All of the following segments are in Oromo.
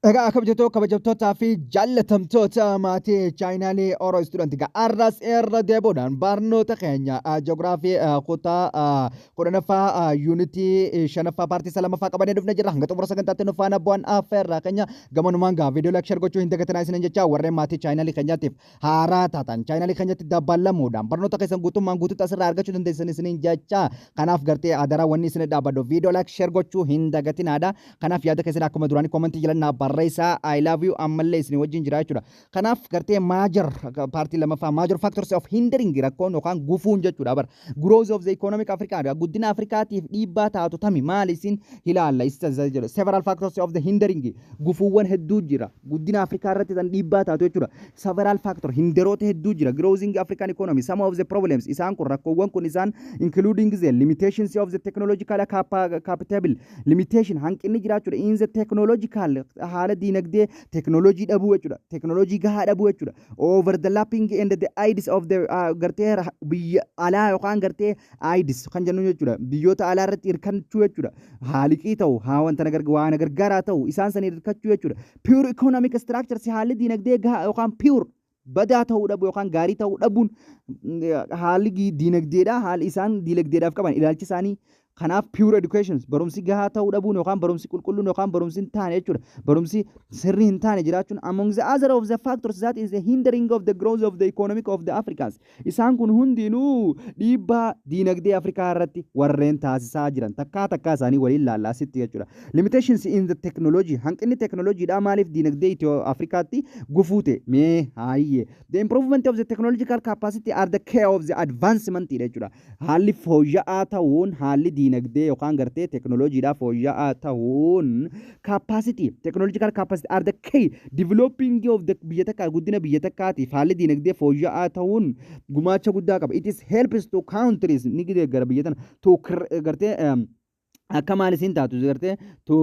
Egaa kabajatoo, kabajamtootaa fi jaallatamtoota maatii chaanaalii Oro Student, egaa arras irra deebi'uudhaan barnoota keenya ji'oogiraafii kutaa 10ffaa yuunitii shanaffaa paartii isa lammaffaa qabannee dhufne jirra. Hanga xumura sagantaatti nu faana bu'an affeerraa keenya. Gamanumaan gaa viidiyoo like, share gochuu hin dagatinaa isiniin jecha. Warreen maatii chaanaalii keenyaatiif haaraa taatan chaanaalii keenyatti dabalamuudhaan barnoota keessan guutummaan guutuutti asirraa argachuu dandeessan isiniin jecha. Kanaaf gartee adaraa wanni isin dhaabbadhu viidiyoo like, share gochuu hin dagatinaadha. Kanaaf yaada keessan akkuma duraanii koomentii jalannaa barreessaa. I love you, ammallee isin wajjin jira jechuudha. Kanaaf gartee major paartii lammaffaa, major factors of hindering, rakkoon yookaan gufuun jechuudha bara growth of the economic Africa, guddina Afrikaatiif dhiibbaa taatu tami maal isin ilaalla isa jedhu. Several factors of the hindering, gufuuwwan hedduu jira guddina Afrikaa irratti tan dhiibbaa taatu jechuudha. Several factor, hinderoota hedduu jira growing African economy. Some of the problems, isaan kun rakkoowwan kun isaan including the limitations of the technological capitable limitation, hanqinni jiraachuudha in the technological, haala diinagdee teknoolojii dhabuu jechuudha, teknoolojii gahaa dhabuu jechuudha. Overlapping and the aids of the gartee biyya alaa yookaan gartee aids kan jennu jechuudha, biyyoota alaa irratti hirkachuu jechuudha. Haaliqii ta'u haa wanta waan gargaaraa ta'u isaan san hirkachuu jechuudha. Poor economic structures, haalli diinagdee gahaa yookaan poor, badaa ta'uu dhabu yookaan gaarii ta'uu dhabuun haalli diinagdeedha, haalli isaan diinagdeedhaaf qaban ilaalchi isaanii. Kanaaf poor education, barumsi gahaa ta'uu dhabuun yookaan barumsi qulqulluun yookaan barumsi hin taane jechuudha, barumsi sirrii hin taane jiraachuun. Among the other of the factors that is the hindering of the growth of the economic of the Africans, isaan kun hundinuu dhiibbaa diinagdee Afrikaa irratti warreen taasisaa jiran takkaa takkaa isaanii waliin laallaasitti jechuudha. Limitations in the technology, hanqinni teknooloojiidhaa maaliif diinagdee Itiyoo Afrikaatti gufuu ta'e mee haayyee? The improvement of the technological capacity are the key of the advancement jechuudha. Haalli fooyya'aa ta'uun, haalli diinagdee yookaan gartee teknooloojiidhaa fooyya'aa ta'uun, capacity, technological capacity are the key developing of the biyya takkaa, guddina biyya takkaatiif haalli diinagdee fooyya'aa ta'uun gumaacha guddaa qaba. It is helps to countries, ni deeggara biyya tana to gartee akka maal isiin taatu gartee to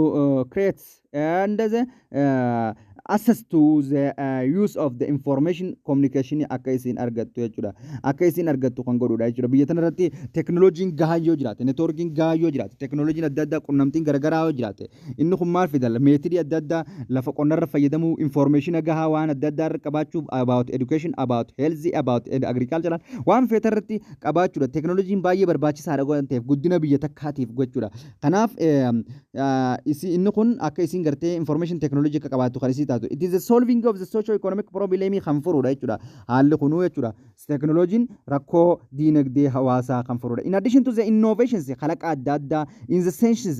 create and the access to the use of the information communication akka isiin argattu jechuudha. Akka isiin argattu kan godhudha jechuudha. Biyya tana irratti teknooloojiin gahaa yoo jiraate, neetwoorkiin gahaa yoo jiraate, teknooloojiin adda addaa, qunnamtiin garaagaraa yoo jiraate, inni kun maal fida? Meetirii adda addaa lafa qonnarra fayyadamuu, information gahaa waan adda addaa irra qabaachuuf, about education, about health, about agricultural, waan feeta irratti qabaachuudha. Teknooloojiin baay'ee barbaachisaadha waan ta'eef guddina biyya takkaatiif gochuudha. Kanaaf inni kun akka isiin gartee information technology akka qabaattu kan isii taatu. It is the solving of the socio economic problem kan furuudha jechuudha. Haalli kunuu jechuudha. Teknooloojiin rakkoo diinagdee hawaasaa kan furuudha. In addition to the innovations, kalaqa adda addaa in the senses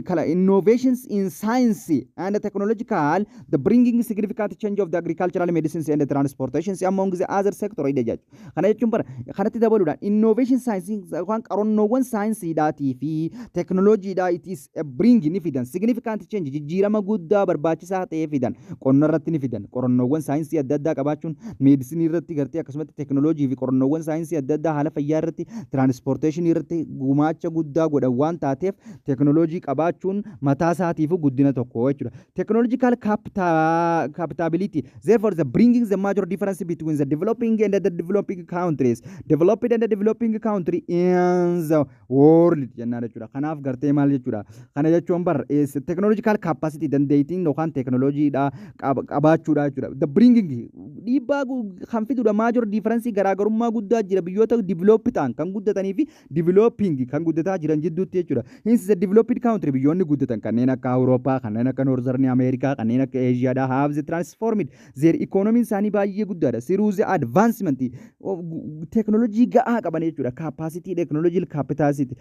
kala innovations in science and technological, the bringing significant change of the agricultural, medicines and the transportations among the other sector ida jechuudha. Kana jechuun bara kanatti dabaluudhaan innovation science yookaan qorannoowwan saayinsiidhaatii fi teknooloojiidhaa it is bring, ni fidan, significant change, jijjiirama guddaa barbaachisaa ta'e fidan. Qonna irratti ni fidan, qorannoowwan saayinsii adda addaa qabaachuun meedisinii irratti gartee akkasumatti teknooloojii fi qorannoowwan saayinsii adda addaa haala fayyaa irratti, tiraanspoorteeshinii irratti gumaacha guddaa godhan waan taateef teknooloojii qabaachuun mataa isaatiif guddina tokko jechuudha. Technological capability therefore the bringing the major difference between the developing and the developing countries, developed and the developing country in the world jennaan jechuudha. Kanaaf gartee maal jechuudha? Kana jechuun bar technological capacity, dandeettiin yookaan teknooloojiidha qabaachuudha jechuudha. The bringing dhiibbaa kan fidudha, major difference, garaagarummaa guddaa jira biyyoota develop ta'an kan guddatanii fi developing kan guddataa jiran jidduutti jechuudha. Hence the developed country, biyyoonni guddatan kanneen akka Awurooppaa, kanneen akka Northern America, kanneen akka Eeshiyaadha have the transformed their economy isaanii baay'ee guddaadha. Through the advancement teknoolojii ga'aa qaban jechuudha. Capacity, technology capacity,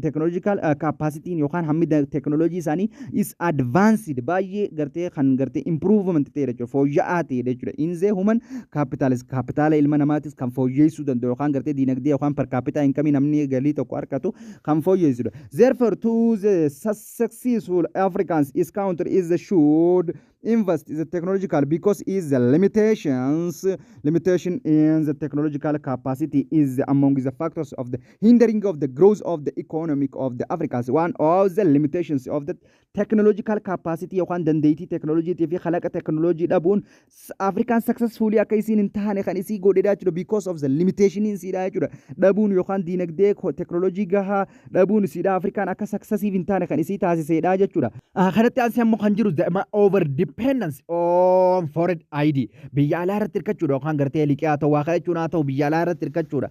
technological capacity yookaan hammi teknoolojii isaanii is advanced, baay'ee gartee kan gartee improvement ta'e jechuudha. Fooyya'aa ta'e jechuudha. In the human capitalis, kapitaala ilma namaatis kan fooyyeessuu danda'u yookaan gartee diinagdee yookaan per capita income namni galii tokko argatu kan fooyyessudha. Therefore to the successful Africans is country is the should invest the technological because is the limitation in the technological capacity is among the factors of the hindering of the growth of the economic of the Africans. One of the limitations of the technological capacity yookaan dandeettii teknooloojiitii fi kalaqa teknooloojii dhabuun Afrikaan successfully akka isiin hin taane kan isii godhedha jechuudha, because of the limitation isiidha jechuudha. Dhabuun yookaan diinagdee teknooloojii gahaa dhabuun isiidha Afrikaan akka successive hin taane kan isii taasisedha jechuudha. Kanatti aansee ammoo kan jiru over dependence on foreign aid, biyya alaa irratti hirkachuudha, yookaan gartee liqii haa ta'u, waa kadhachuun haa ta'u, biyya alaa irratti hirkachuudha,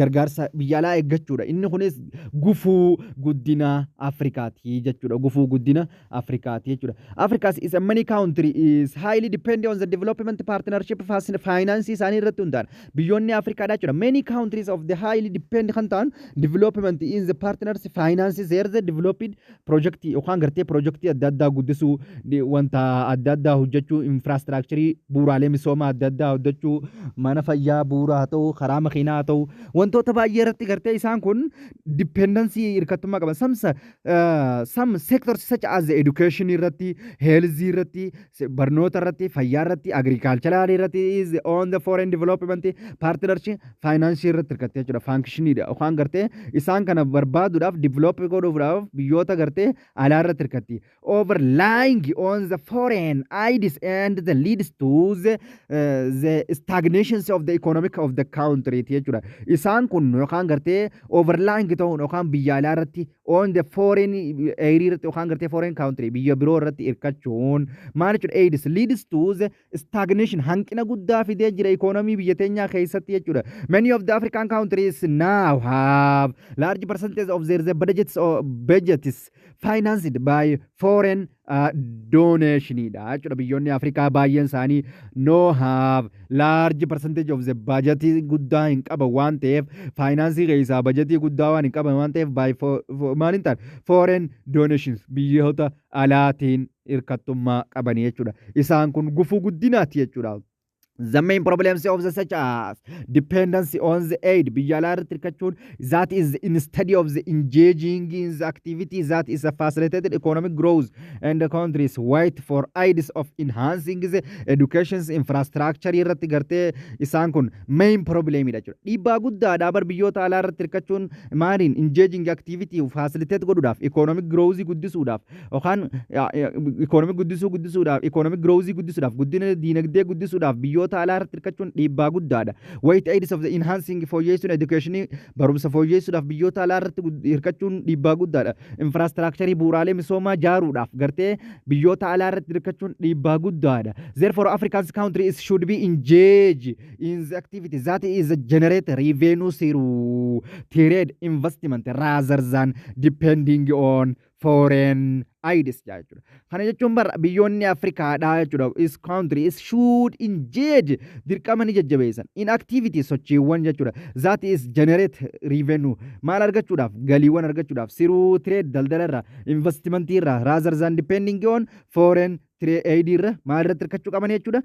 gargaarsa biyya alaa eeggachuudha. Inni kunis gufuu guddina Afrikaati jechuudha, gufuu guddina Afrikaati jechuudha. Africa's is a many country is highly dependent on the development partnership finance isaanii irratti hundaa'an biyyoonni Afrikaadha jechuudha. Many countries of the highly depend kan ta'an development in the partners finance there the developed project yookaan gartee project adda addaa guddisuu, wanta adda addaa hojjechuu, infrastructure, bu'uuraalee misoomaa adda addaa hojjechuu, mana fayyaa bu'uura haa ta'u, karaa makiinaa haa ta'u, wantoota baay'ee irratti gartee isaan kun dependency, hirkattummaa qaban. Some sectors such as education irratti, health irratti, barnoota irratti, fayyaa irratti, agricultural irratti is on the foreign development partnership finance irratti hirkattee jechuudha. Functionidha yookaan gartee isaan kana barbaaduudhaaf, develop godhuudhaaf biyyoota gartee alaa irratti hirkatti. Overlying on the foreign aids and the leads to the stagnations of the economic of the country jechuudha. Isaan kun yookaan gartee overlying ta'uun yookaan biyya alaa irratti, on the foreign aid irratti yookaan gartee foreign country, biyya biroo irratti hirkachuun maal jechuudha? Aids leads to the stagnation, hanqina guddaa fidee jira economy biyya teenyaa keessatti jechuudha. Many of the African countries now have large percentage of their budgets or budgets financed by foreign donationidha jechuudha. Biyyoonni Afrikaa baay'een isaanii no have large percentage of the budget guddaa hin qaban waan ta'eef, faayinaansii keessaa bajetii guddaa waan hin qaban waan ta'eef, by maal hin taane, foreign donations, biyyoota alaatiin hirkattummaa qabanii jechuudha. Isaan kun gufuu guddinaati jechuudha. The main problems of the such as dependency on the aid, biyya alaa irratti hirkachuun, that is instead of the engaging in the activity that is a facilitated economic growth and the countries wait for aids of enhancing the education infrastructure irratti gartee isaan kun main problem dha jechuudha. Dhiibbaa guddaadha bar biyyoota alaa irratti hirkachuun. Maaliin engaging activity facilitate godhuudhaaf, economic growth guddisuudhaaf, yookaan economic guddisuudhaaf, economic growth guddisuudhaaf, guddina diinagdee guddisuudhaaf biyyoota alaa irratti hirkachuun dhiibbaa guddaadha. Wait aids of the enhancing, fooyyeessuun education, barumsa fooyyeessuudhaaf biyyoota alaa irratti hirkachuun dhiibbaa guddaadha. Infrastructure, bu'uuraalee misoomaa jaaruudhaaf gartee biyyoota alaa irratti hirkachuun dhiibbaa guddaadha. Therefore, African countries should be engaged in the activity that is generate revenue through trade investment rather than depending on foreign aids jechuudha. Kana jechuun bara biyyoonni Afrikaadhaa jechuudha. Is countries should engage, dirqama ni jajjabeessan, in activities, sochiiwwan jechuudha. That is generate revenue, maal argachuudhaaf? Galiiwwan argachuudhaaf, through trade, daldala irraa, investmentii irraa, rather than depending on foreign aid irra maal irratti hirkachuu qaban jechuudha.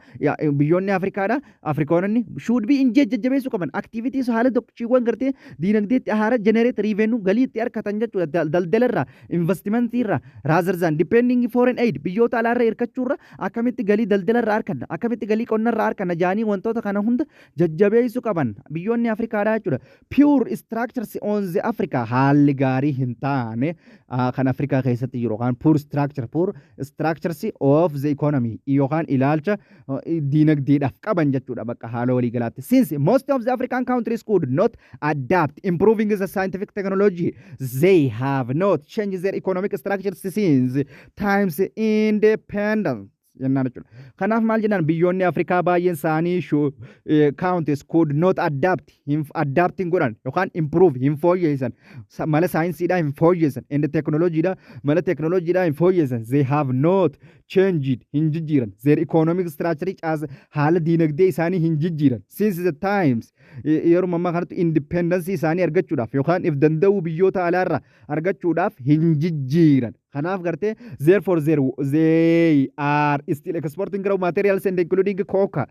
Biyyoonni Afrikaadha. Afrikaanonni should be engage, jajjabeessuu qaban, activities, haala sochiiwwan gartee diinagdeetti haala generate revenue, galii itti argatan jechuudha. Daldala irraa, investmentii irraa, rather than depending foreign aid, biyyoota alaa irra hirkachuu irra akkamitti galii daldala irraa arganna, akkamitti galii qonna irraa arganna jaanii wantoota kana hunda jajjabeessuu qaban biyyoonni Afrikaadha jechuudha. Poor structures on the Africa, haalli gaarii hin taane kan Afrikaa keessatti jiru yookaan poor structures of the economy yookaan ilaalcha diinagdeedhaaf qaban jechuudha bakka haala waliigalaatti. Since most of the African countries could not adapt improving the scientific technology, they have not changed their economic structure since times independence jennaan jechuudha. Kanaaf maal jennaan? Biyyoonni Afrikaa baay'een isaanii countries could not adapt, hin adapt hin godhan yookaan improve hin fooyyeessan, mala saayinsiidhaa hin fooyyeessan, and teknooloojiidha, mala teknooloojiidhaa hin fooyyeessan. They have not changed, hin jijjiiran, their economic structure, caasa haala diinagdee isaanii hin jijjiiran, since the times, yeroo ammaa kanatti independence isaanii argachuudhaaf yookaan if danda'uu biyyoota alaarraa argachuudhaaf hin jijjiiran. Kanaaf gartee therefore they are still exporting raw materials and including coca,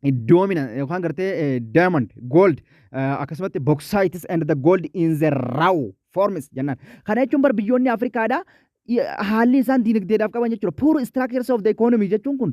dominant yookaan gartee diamond, gold, akkasumatti bauxites and the gold in the raw forms jennaan. Kana jechuun bar biyyoonni Afrikaadhaa Haalli isaan diinagdeedhaaf qaban jechuudha. Poor structures of the economy jechuun kun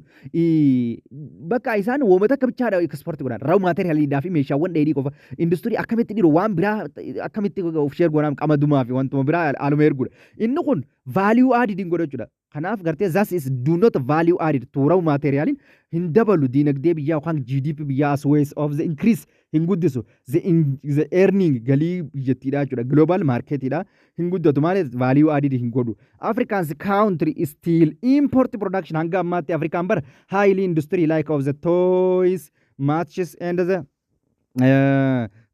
bakka isaan woomata akka bichaadha export godhan. Raw materialiidhaa fi meeshaawwan dheedhii qofa. Industirii akkamitti dhiiru, waan biraa akkamitti of share godhan, qamadumaa fi wantuma biraa haaluma erguudha. Inni kun value added hin godhu jechuudha. Kanaaf gartee that is do not value added to raw materialiin hin dabalu diinagdee biyyaa yookaan GDP biyyaa as ways of the increase hin guddisu the earning galii biyyattiidha jechuudha. Global marketidha hin guddatu, maaliif value added hin godhu. Africans country still import production. Hanga ammaatti Afrikaan bara highly industry like of the toys, matches and the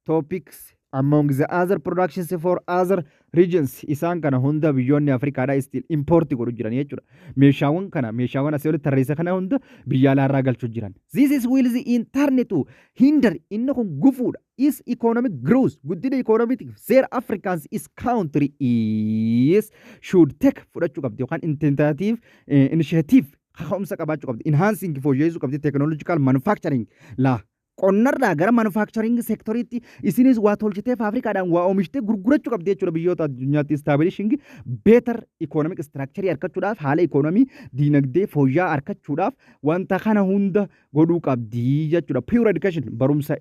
topics among the other productions for other regions. Isaan kana hunda biyyoonni Afrikaadhaa still import godhu jiran jechuudha. Meeshaawwan kana, meeshaawwan asii olitti tarreessa kana hunda biyya alaarraa galchuu jiran. This is will the in turn to hinder, inni kun gufuudha. Is economic growth, guddina economic their Africans is country is should take, fudhachuu qabdi yookaan intentative initiative, kaka'umsa qabaachuu qabdi. Enhancing, fooyyessuu qabdi technological manufacturing laa qonnarraa gara manufacturing sectoriitti isinis waa tolchitee faafrikaadhaan waa oomishtee gurgurachuu qabdi jechuudha biyyoota addunyaatti. Establishing better economic structure argachuudhaaf, haala economy diinagdee fooyya'aa argachuudhaaf wanta kana hunda godhuu qabdi jechuudha. Poor education, barumsa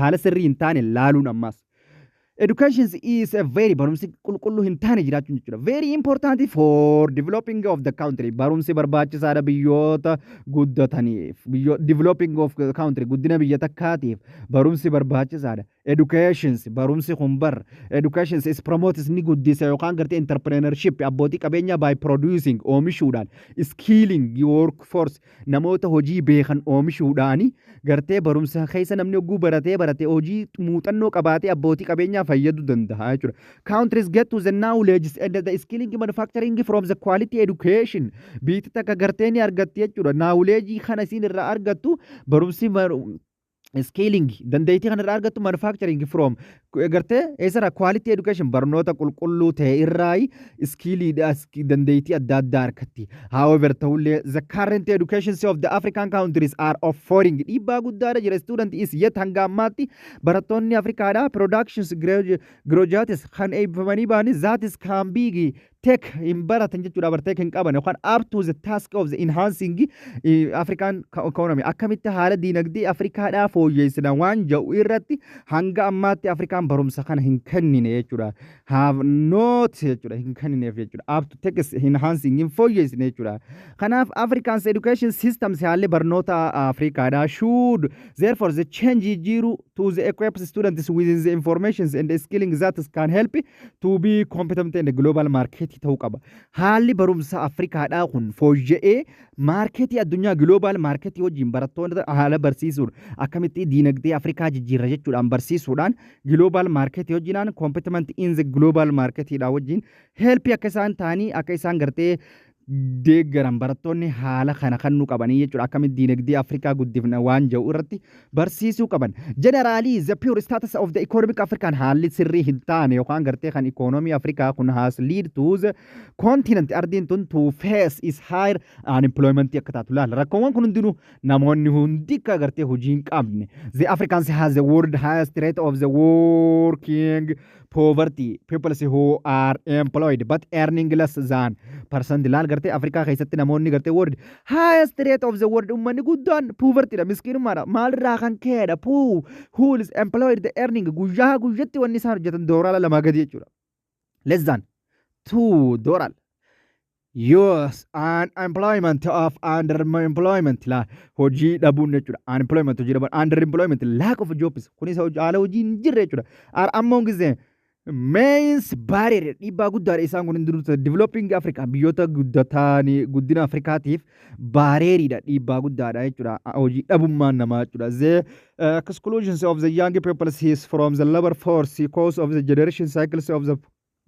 haala sirrii hin taane laaluun ammaas. Education is a very, barumsi qulqulluu hin taane jiraachuun jechuudha. Very important for developing of the country. Barumsi barbaachisaadha biyyoota guddataniif. Developing of the country, guddina biyya takkaatiif barumsi barbaachisaadha. Education, barumsi kun bar education is promotes, ni guddisa yookaan gartee entrepreneurship, abbootii qabeenyaa, by producing, oomishuudhaan, skilling workforce, namoota hojii beekan oomishuudhaani. Gartee barumsa keessa namni hogguu baratee baratee hojii muuxannoo qabaatee abbootii qabeenyaa fayyaduu danda'a jechuudha. Countries get to the knowledge and the skilling manufacturing from the quality education. Biyyi takka gartee ni argatti jechuudha. Knowledge kana isiin irraa argattu barumsi skilling, dandeettii kana irraa argattu manufacturing from gartee eessarraa quality education, barnoota qulqulluu ta'e irraa skilliidha, dandeettii adda addaa argatti. However, ta'ullee the current education of the African countries are offering dhiibbaa guddaadha jira. Student is yet, hanga ammaatti barattoonni Afrikaadha productions graduates kan eebbifamanii ba'anis that is can be take hin baratan jechuudha, bartee hin qaban yookaan up to the task of the enhancing African economy, akkamitti haala diinagdee Afrikaadhaa fooyyessina waan jedhu irratti hanga ammaatti Afrikaan barumsa kana hin kennine jechuudha. Have not jechuudha, hin kennineef jechuudha. Up to take enhancing hin fooyyessine jechuudha. Kanaaf Africans education systems, haalli barnoota Afrikaadhaa should therefore the change, jijjiiru, to the equip students within the information and the skilling that can help to be competent in the global market ta'uu qaba. Haalli barumsa Afrikaadhaa kun fooyya'ee marketii addunyaa, global marketii wajjin barattoota haala barsiisuun akkamitti diinagdee Afrikaa jijjiirra jechuudhaan barsiisuudhaan global marketii wajjinaan competent in the global marketiidha wajjin helpii akka isaan ta'anii akka isaan gartee deeggaran barattoonni haala kana kan nu qabanii jechuudha. Akkamitti diinagdee Afrikaa guddifna waan jedhu irratti barsiisuu qaban. Generally, the poor status of the economic African, haalli sirrii hin taane yookaan gartee kan economy Afrikaa kun has lead to the continent, ardiin tun, to face is higher unemployment akka taatu laala. Rakkoowwan kun hundinuu namoonni hundi akka gartee hojii hin qabne. The Africans has the world highest rate of the working poverty, people who are employed but earning less than percent. Laal, gartee Afrikaa keessatti namoonni gartee world highest rate of the world, uummanni guddaan poverty dha, miskiinummaadha. Maalirraa kan ka'edha? Poor who is employed, the earning, guyyaa guyyatti wanni isaan hojjetan $2 gadi jechuudha, less than $2. Yes, unemployment of underemployment la hojii dhabuun jechuudha. Unemployment, hojii dhabuun, underemployment, lack of jobs, kunis haala hojii hin jirre jechuudha. Are among the main barrier, dhiibbaa guddaadha isaan kun hundinuu developing Africa, biyyoota guddatanii guddina Afrikaatiif barrieriidha, dhiibbaa guddaadha jechuudha. Hojii dhabummaan namaa jechuudha. The exclusions of the young people is from the labor force cause of the generation cycles of the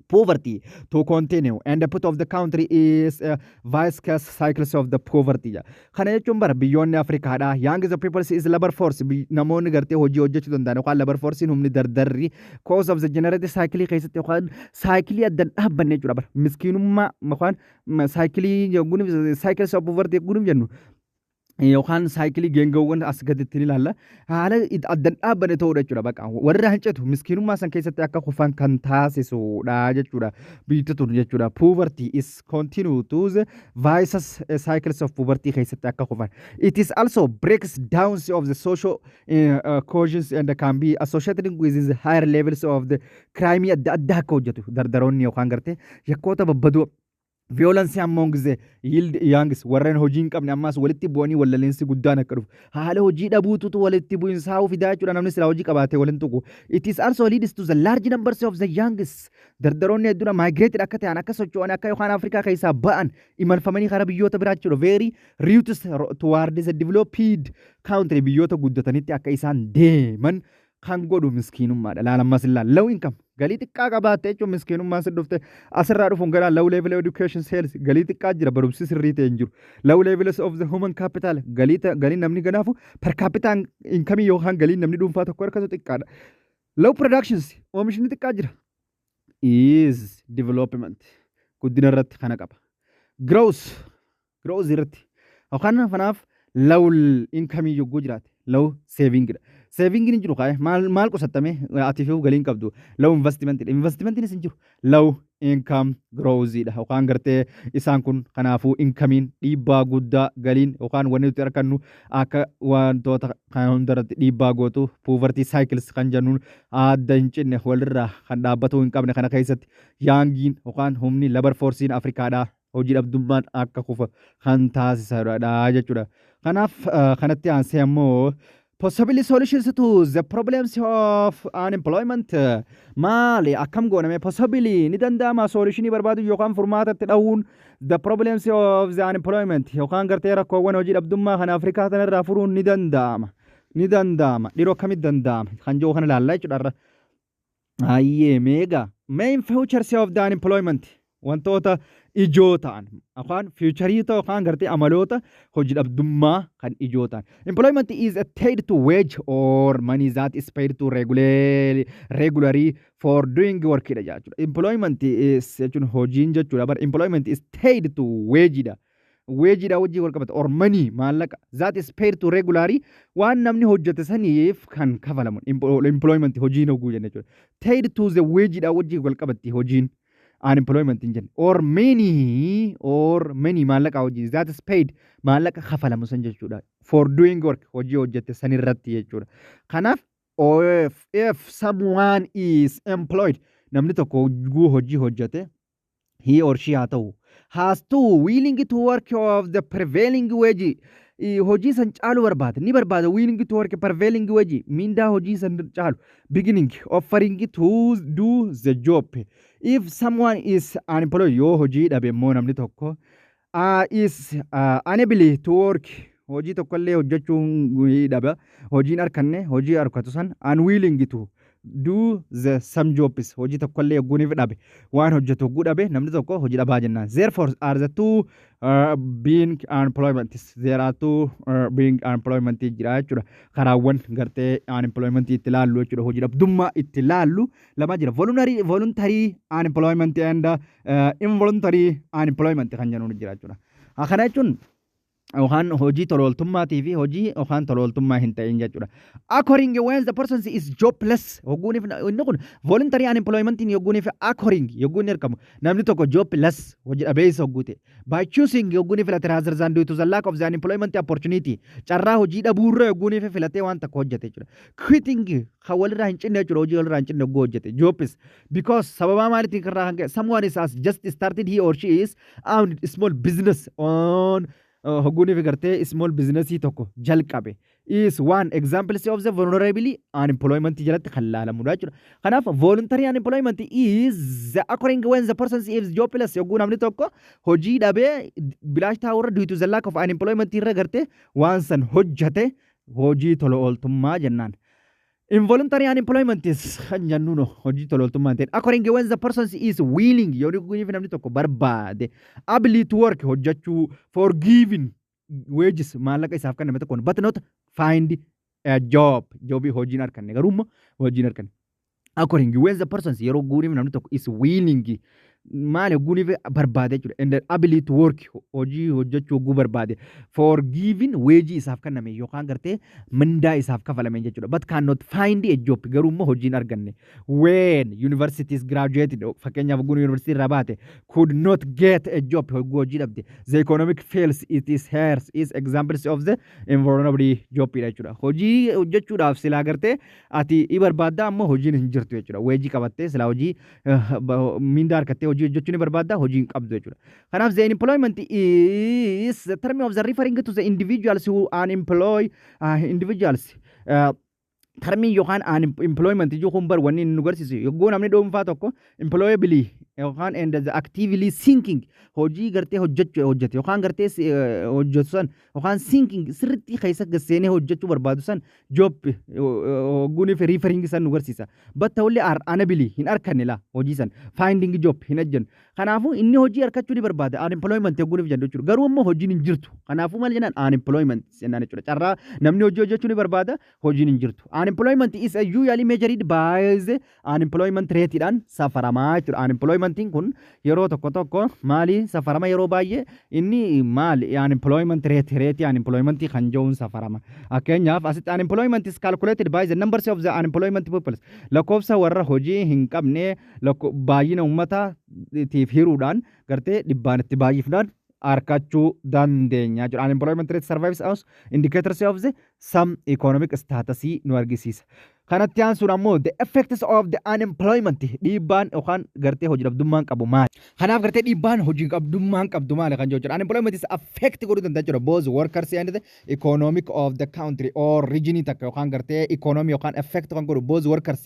poverty to continue and the put of the country is vicious cycles of the poverty. Kana jechuun bara biyyoonni Afrikaadha young the people is labor force, namoonni gartee hojii hojjechuu danda'an yookaan labor force, humni dardarri cause of the generated cycle keessatti yookaan cycle adda dhaabbanne jechuudha. Bara miskiinummaa yookaan cycle cycles of poverty yogguun jennu Yookaan cycle geengoowwan as gaditti ni ilaalla. Haala addan dhaabbanne ta'uudha jechuudha. Bakka warra hancatu miskiinummaa san keessatti akka kufan kan taasisudha jechuudha. Biyyi tun jechuudha. Poverty is continue to the vicious cycles of poverty keessatti akka kufan. It is also breaks down of the social cohesion and can be associated with the higher levels of the crime adda addaa akka hojjetu dardaroonni yookaan gartee yakkoota babbadoo, violence among the yield youngs, warreen hojii hin qabne ammaas walitti bu'anii wallaliinsi guddaan akka dhufu haala hojii dhabuututu walitti bu'insaa fidaa jechuudha. Namni silaa hojii qabaatee waliin tuqu. It is also leads to the large numbers of the youngs, dardaroonni hedduun migrated akka ta'an, akka socho'an, akka yookaan Afrikaa keessaa ba'an, imalfamanii karaa biyyoota biraa jechuudha. Very routes towards the developed country, biyyoota guddatanitti akka isaan deeman kan godhu miskiinummaadha. Laala ammas ilaala. Low income, galii xiqqaa qabaatte jechuun miskiinummaan si dhufte asirraa dhufuun gara low level education sales, galii xiqqaa jira, barumsi sirrii ta'e hin jiru. Low levels of the human capital, galii namni ganaafu per capita income yookaan galii namni dhuunfaa tokko harkatu xiqqaadha. Low productions, oomishni xiqqaa jira. Is development, guddina irratti kana qaba. Growth irratti yookaan kanaaf low income yogguu jiraate low saving dha. Saving hin jiru kaa'e maal maal qusattame ati fi galii hin qabdu. Low investment, investmentiinis hin jiru. Low income growth dha yookaan gartee isaan kun. Kanaafuu incomeiin dhiibbaa guddaa, galiin yookaan wanni nuti argannu akka wantoota kan hundarratti dhiibbaa gootu, poverty cycles kan jennuun adda hin cinne, walirraa kan dhaabbatuu hin qabne kana keessatti youngiin yookaan humni labor forceiin Afrikaadhaa hojii dhabdummaan akka kufa kan taasisanidha jechuudha. Kanaaf kanatti aansee ammoo possible solutions to the problems of unemployment maali, akkam gooname, possibly ni danda'ama solutionii barbaadu yookaan furmaatatti dha'uun the problems of the unemployment yookaan gartee rakkoowwan hojii dhabdummaa kan Afrikaa tanarraa furuun ni danda'ama, ni danda'ama dhiroo akkamitti danda'ama kan jiru kana ilaallaa jechuudha irra. Ayyee, meegaa main features of the unemployment, wantoota ijoo ta'an yookaan featureii ta'u yookaan gartee amaloota hojii dhabdummaa kan ijoo ta'an. Employment is a tied to wage or money that is paid to regularly for doing work dha jechuudha. Employment is jechuun hojiin jechuudha. But employment is tied to wage dha. Wageiidha wajjin wal qabata or money, maallaqa, that is paid to regularly, waan namni hojjete saniif kan kafalamu employment, hojiin hoguu jenna jechuudha. Tied to the wageiidha wajjin wal qabatti hojiin unemployment hin jenne or money, maallaqa hojii, that is paid, maallaqa kafalamu san jechuudha, for doing work, hojii hojjete san irratti jechuudha. Kanaaf if someone is employed, namni tokko hojii hojjete, he or she haa ta'u, has to willing to work of the prevailing wage, hojii san caalu barbaada, ni barbaada, willing to work prevailing wage, mindaa hojii san caalu, beginning offering to do the job. If someone is unemployed, yoo hojii dhabe immoo namni tokko, is unable to work, hojii tokkollee hojjechuu dhaba, hojiin arkanne, hojii argatu san unwilling to do the some jobs, hojii tokkollee hogguuniif dhabe, waan hojjetu hogguu dhabe namni tokko hojii dhabaa jennaan. Therefore are the two being unemployment, there are two being unemployment jira jechuudha. Karaawwan gartee unemployment itti laallu jechuudha, hojii dhabdummaa itti laallu lama jira: voluntary unemployment and involuntary unemployment kan jennuun jira jechuudha. Kana jechuun yookaan hojii tolooltummaatii fi hojii yookaan tolooltummaa hin ta'in jechuudha. According when the person is jobless, hogguuniif inni kun voluntary unemployment hogguuniif according yogguu inni argamu namni tokko jobless, hojii dhabeessa hogguu ta'e, by choosing hogguuniif filate, rather than due to the lack of the unemployment opportunity, carraa hojii dhabuurra hogguuniif filatee waan tokko hojjete jechuudha. Quitting kan walirraa hin cinne jechuudha, hojii walirraa hin cinne hogguu hojjete jobs because sababaa maaliitiin irraa kan ka'e someone is has just started he or she is owned small business on hogguuniif gartee small businessii tokko jalqabe is one example of the vulnerability unemployment jalatti kan laalamudha jechuudha. Kanaaf voluntary unemployment is the occurring when the person is jobless, yogguu namni tokko hojii dhabee bilaash taa'urra, due to the lack of unemployment irra gartee waan san hojjate, hojii tola ooltummaa jennaan. Involuntary unemployment is kan jennuun hojii tola ooltummaa hin ta'in. According when the person is willing, yoo namni tokko barbaade, ability to work, hojjechuu, for giving wages, maallaqa isaaf kenname tokkoon, but not find a job, jobii hojiin arganne, garuu immoo hojiin arganne. According when the person, yeroo guuriif namni tokko, is willing Maali hogguuniif barbaade jechuudha. And the ability to work, hojii hojjechuu hogguu barbaade, for giving wage isaaf kenname yookaan gartee mindaa isaaf kafalame jechuudha. But cannot find a job, garuu immoo hojii hin arganne. When universities graduated, fakkeenyaaf hogguun university irraa baate, could not get a job, hogguu hojii dhabde. The economic fails it is hers is examples of the vulnerable job dha jechuudha. Hojii hojjechuudhaaf silaa gartee ati i barbaadda, ammoo hojiin hin jirtu jechuudha. Weejii qabattee silaa hojii mindaa harkattee hojii hojjechuu ni barbaadda, hojii hin qabdu jechuudha. Kanaaf the employment is the term of the referring to the individuals who unemployed individuals. Termiin yookaan unemployment ijoo kun bar wanni inni nu garsiisu yogguu namni dhuunfaa tokko employably yookaan and the actively seeking hojii gartee hojjechuu hojjete yookaan gartee hojjetu san yookaan seeking sirriitti keessa seenee hojjechuu barbaadu san job hogguunii fi referring san nu garsiisa. But ta'ullee are unable, hin arkanne la hojii san, finding job hin hojjennu. Kanaafuu inni hojii argachuu ni barbaada unemployment hogguuniif jennu jechuudha. Garuu immoo hojiin hin jirtu. Kanaafuu maal jennaan? Unemployment jennaan jechuudha. Carraa namni hojii hojjechuu ni barbaada, hojiin hin jirtu. Unemployment is a usually measured by the unemployment rate dhaan safaramaa jechuudha. Unemploymentiin kun yeroo tokko tokko maali safarama? Yeroo baay'ee inni maali? Unemployment rate, rate unemployment kan jedhuun safarama. Fakkeenyaaf asitti unemployment is calculated by the numbers of the unemployment people, lakkoofsa warra hojii hin qabne baay'ina uummataatiif hiruudhaan gartee dhibbaan itti baay'ifnaan argachuu dandeenya jechuudha. Unemployment rate serves as indicators of the some economic status nu argisiisa. Kanatti aansuun ammoo the effects of the unemployment, dhiibbaan yookaan gartee hojii dhabdummaan qabu maali? Kanaaf gartee dhiibbaan hojii dhabdummaan qabdu maali kan jedhu. Unemployment is affect godhuu danda'a jechuudha. Both workers and the economic of the country or region takka yookaan gartee economy yookaan affect kan godhu both workers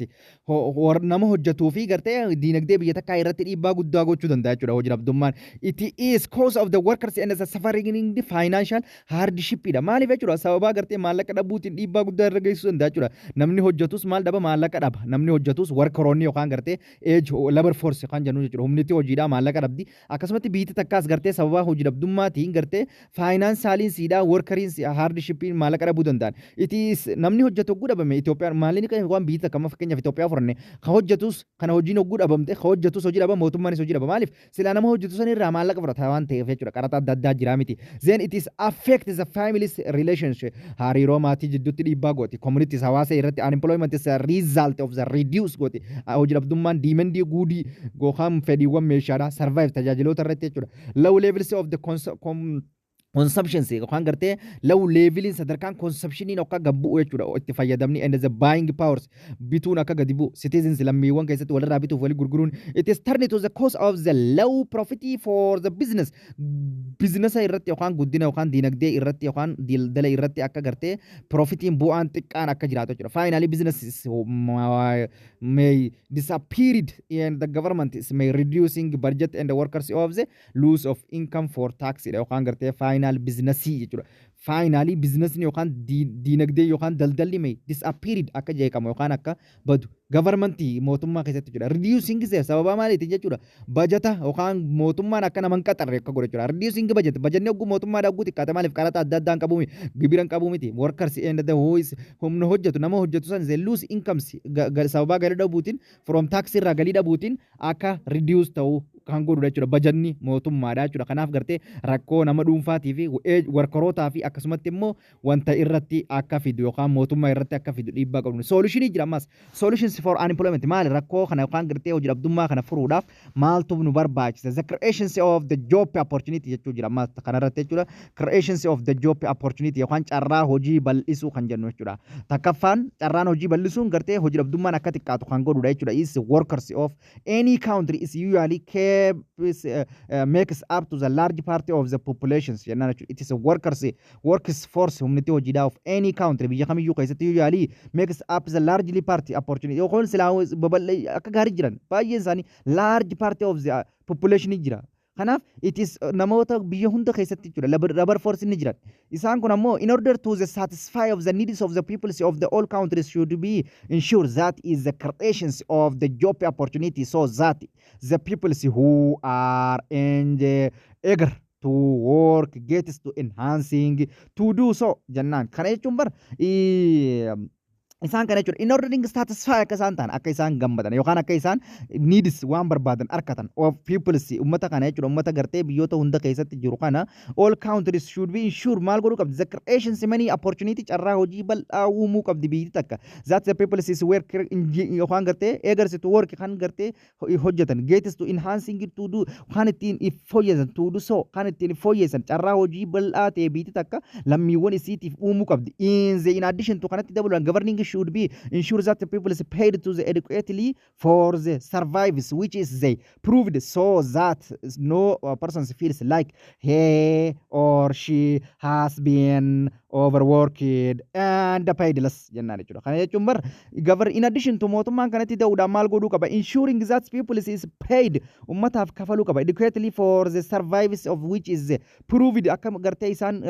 nama hojjetuu fi gartee diinagdee biyya takkaa irratti dhiibbaa guddaa gochuu danda'a jechuudha hojii dhabdummaan. It is cause of the workers and the suffering the financial hardship dha. Maaliif jechuudha? Sababaa gartee maallaqa dhabuutiin dhiibbaa guddaa irra geessisuu danda'a jechuudha. Namni hojjetus maal dhaba? Maallaqa dhaba. Namni hojjetus workeroonni yookaan gartee age labor force kan jennu jechuudha. Humniti hojiidhaa maallaqa dhabdi. Akkasumatti biyyi takkaas gartee sababaa hojii dhabdummaatiin gartee financialiin siidhaa workeriin hardshipiin maallaqa dhabuu danda'an. It is namni hojjetu hogguu dhabame Itoophiyaan maallini waan biyyi takka amma fakkeenyaaf Itoophiyaa fudhanne ka hojjetus kana hojiin hogguu dhabamte, ka hojjetus hojii dhaba, mootummaanis hojii dhaba. Maaliif? Silaa nama hojjetu san irraa maallaqa fudhata waan ta'eef jechuudha. Qaraxa adda addaa jira miti. Then it is affect the families relationship, hariiroo maatii jidduutti dhiibbaa gooti. Communities, hawaasa irratti unemployment is a result of the reduce gooti. Hojii dhabdummaan demandii goodii yookaan fedhiiwwan meeshaadhaa, service, tajaajiloota irratti jechuudha. Low levels of the consumptions yookaan gartee low leveliin sadarkaan consumptioniin akka gad bu'u jechuudha, itti fayyadamni, and the buying powers, bituun akka gadi bu'u, citizens, lammiiwwan keessatti walirraa bituuf walii gurguruun. It is turned to the cause of the low profit for the business, businessa irratti yookaan guddina yookaan diinagdee irratti yookaan daldala irratti akka gartee profitiin bu'aan xiqqaan akka jiraatu jechuudha. Finally, business may disappeared and the government is may reducing budget and the workers of the loss of income for tax yookaan gartee final businessii jechuudha. Finally businessni yookaan diinagdee yookaan daldalli may disappeared, akka jeeqamu yookaan akka badu governmentii mootummaa keessatti jechuudha. Reducing sababa maaliitiin jechuudha? Bajata yookaan mootummaan akka nama hin qaxarre akka godhu jechuudha. Reducing budget, bajanni hogguu mootummaa hogguu xiqqaate, maaliif? Qaraxa adda addaa hin qabu, gibira hin qabu miti. Workers and the who is humna hojjetu, nama hojjetu san the lose incomes sababaa galii dhabuutiin, from tax irraa galii dhabuutiin akka reduce ta'uu kan godhudha jechuudha. Bajanni mootummaadha jechuudha. Kanaaf gartee rakkoo nama dhuunfaatii fi workerootaa fi akkasumatti immoo wanta irratti akka fidu yookaan mootummaa irratti akka fidu dhiibbaa qabu. Solutionii jira ammas. Solutions for unemployment maali? Rakkoo kana yookaan gartee hojii dhabdummaa kana furuudhaaf maaltu nu barbaachisa? The creations of the job opportunity jechuu jira ammas kanarratti jechuudha. Creations of the job opportunity yookaan carraa hojii bal'isuu kan jennu jechuudha. Takkaffaan carraan hojii bal'isuun gartee hojii dhabdummaan akka xiqqaatu kan godhudha jechuudha. Is workers of any country is usually keeps makes up to the large part of the populations jennaan jechuudha. It is a workers works force, humniti hojiidhaa of any country, biyya kamiyyuu keessatti usually makes up the largely part opportunity yookaan silaa babal'ee akka gaarii jiran baay'een isaanii large part of the population jira. Kanaaf it is namoota biyya hunda keessatti jechuudha labor force ni jiran. Isaan kun ammoo in order to the satisfy of the needs of the peoples of the all countries should be ensure that is the creations of the job opportunity so that the peoples who are in the eager to work gets to enhancing to do so jennaan. Kana jechuun bar Isaan kana jechuudha. In order to satisfy, akka isaan ta'an, akka isaan gammadan yookaan akka isaan needs, waan barbaadan argatan, of peoples, ummata kana jechuudha. Ummata gartee biyyoota hunda keessatti jiru kana, all countries should be ensure, maal godhuu qabdi? The creation many opportunity, carraa hojii bal'aa uumuu qabdi biyyi takka, that the peoples is work yookaan gartee eager to work, kan gartee hojjetan, gets to enhancing to do, kan ittiin if fooyyessan, to do so, kan ittiin fooyyessan, carraa hojii bal'aa ta'e biyyi takka lammiiwwan isiitiif uumuu qabdi. In addition to, kanatti dabaluudhaan, governing should be ensure that the people is paid to the adequately for the service which is they proved, so that no person feels like he or she has been overworked and paid less jennaan jechuudha. Kana jechuun bar govern in addition to, mootummaan kanatti ta'uudhaan maal godhuu qaba? Ensuring that people is paid, ummataaf kafaluu qaba, adequately for the service of which is proved, akka gartee isaan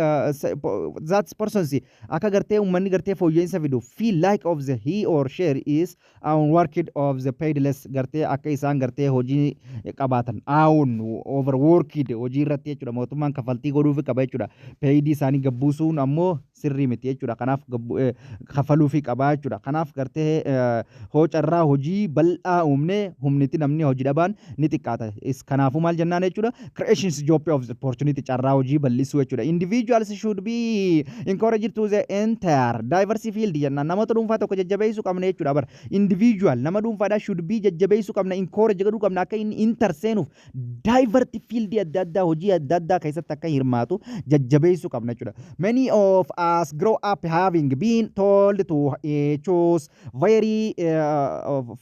that persons, akka gartee ummanni gartee fooyya'insa fidu, feel like of the he or she is worked of the paid less, gartee akka isaan gartee hojii qabaatan, own overworked hojii irratti jechuudha. Mootummaan kafaltii godhuufi qaba jechuudha. Paid isaanii gabbuusuun ammoo sirrii miti jechuudha. Kanaaf kafaluufi qabaa jechuudha. Kanaaf gartee hoo carraa hojii bal'aa uumnee humniti namni hojii dhabaan ni xiqqaata. Kanaafuu maal jennaan jechuudha? Creations job of opportunity, carraa hojii bal'isuu jechuudha. Individuals should be encouraged to the enter diverse field jennaan, namoota dhuunfaa tokko jajjabeessuu qabna jechuudha. Bara individual, nama dhuunfaadhaa, should be jajjabeessuu qabna, encourage godhuu qabna, akka inni enter seenuuf diverse field adda addaa, hojii adda addaa keessatti akka hirmaatu jajjabeessuu qabna jechuudha. Many of us grow up having been told to choose very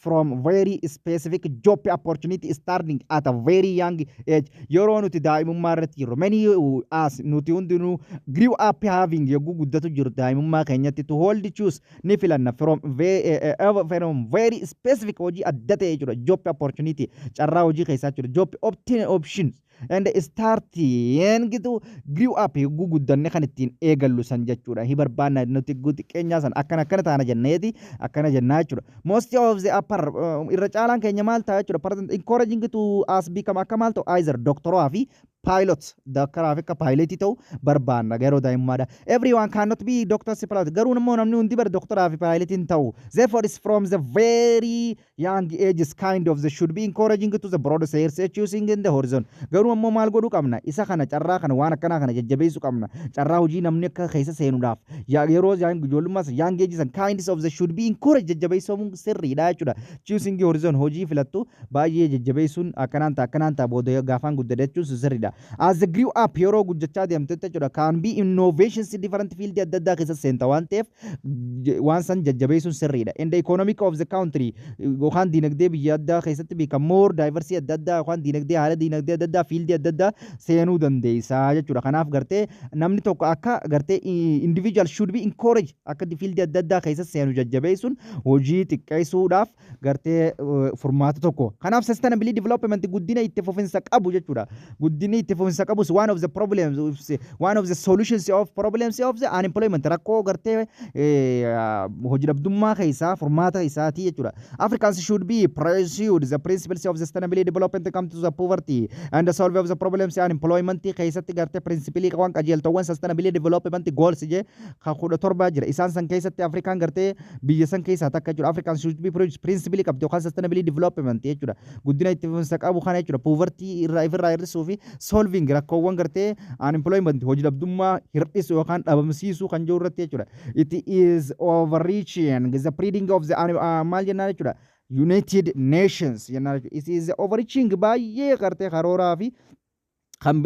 from very specific job opportunity starting at a very young age. Yeroo nuti daa'imummaa irratti jirru, many us, nuti hundinuu, grew up having, yogguu guddatu jiru daa'imummaa keenyatti, to hold choose, ni filanna, from very specific, hojii adda ta'e jechuudha, job opportunity, carraa hojii keessaa jechuudha, job options, and starting to grew up, yogguu guddanne kan ittiin eegallu san jechuudha. Hi barbaanna nuti xiqqeenyaa san akkana akkana taana jenneeti akkana jennaa jechuudha. Most of the upper irra caalaan keenya maal ta'a jechuudha? Present encouraging to us become, akka maal ta'u, either doctoraa fi pilot, doktoraa fi akka pilotii ta'u barbaanna yeroo daa'imummaadha. Everyone cannot be doctor, pilot. Garuu immoo namni hundi bar doktoraa fi pilotiin ta'u. Therefore is from the very young ages kind of the should be encouraging to the broad search choosing in the horizon. Garuu ammoo maal godhuu qabna? Isa kana, carraa kana, waan akkanaa kana jajjabeessuu qabna. Carraa hojii namni akka keessa seenuudhaaf yeroo ijoollummaas young ages and kinds of the should be encouraged, jajjabeessuun sirriidha jechuudha. Choosing horizon, hojii filattu baay'ee jajjabeessuun akkanaan ta'a, akkanaan ta'a, booda gaafaan guddate jechuun sirriidha. As they grew up, yeroo guddachaa deemtetti jechuudha, can be innovations different field adda addaa keessa seenta waan ta'eef waan san jajjabeessuun sirriidha. In the economic of the country, yookaan diinagdee biyya addaa keessatti beekam, more diversity adda addaa, yookaan diinagdee, haala diinagdee adda addaa, field adda addaa seenuu dandeessa jechuudha. Kanaaf gartee namni tokko akka gartee individual should be encouraged, akka field adda addaa keessa seenu jajjabeessuun hojii xiqqeessuudhaaf gartee furmaata tokko. Kanaaf sustainability development, guddina itti fufinsa qabu jechuudha. Guddinni itti fufinsa qabus one of the problems, one of the solutions of problems of the unemployment, rakkoo gartee hojii dhabdummaa keessaa furmaata isaatii jechuudha. Africans should be pursued the principles of sustainability development come to the poverty and the solve of the problems unemployment keessatti gartee principle waan qajeeltowwan sustainability development goals je kan 17 jira. Isaan san keessatti Afrikaan gartee biyya san keessaa takka jechuudha. Africans should be principle qabdi yookaan sustainability development jechuudha. Guddina itti fufinsa qabu kana jechuudha. Poverty irraa ifirraa hir'isuu fi solving rakkoowwan gartee unemployment, hojii dhabdummaa hir'isuu yookaan dhabamsiisuu kan jiru irratti jechuudha. It is overreaching the spreading of the maal jennaan jechuudha. United Nations jennaan jechuudha. It is overreaching, baay'ee gartee karooraa fi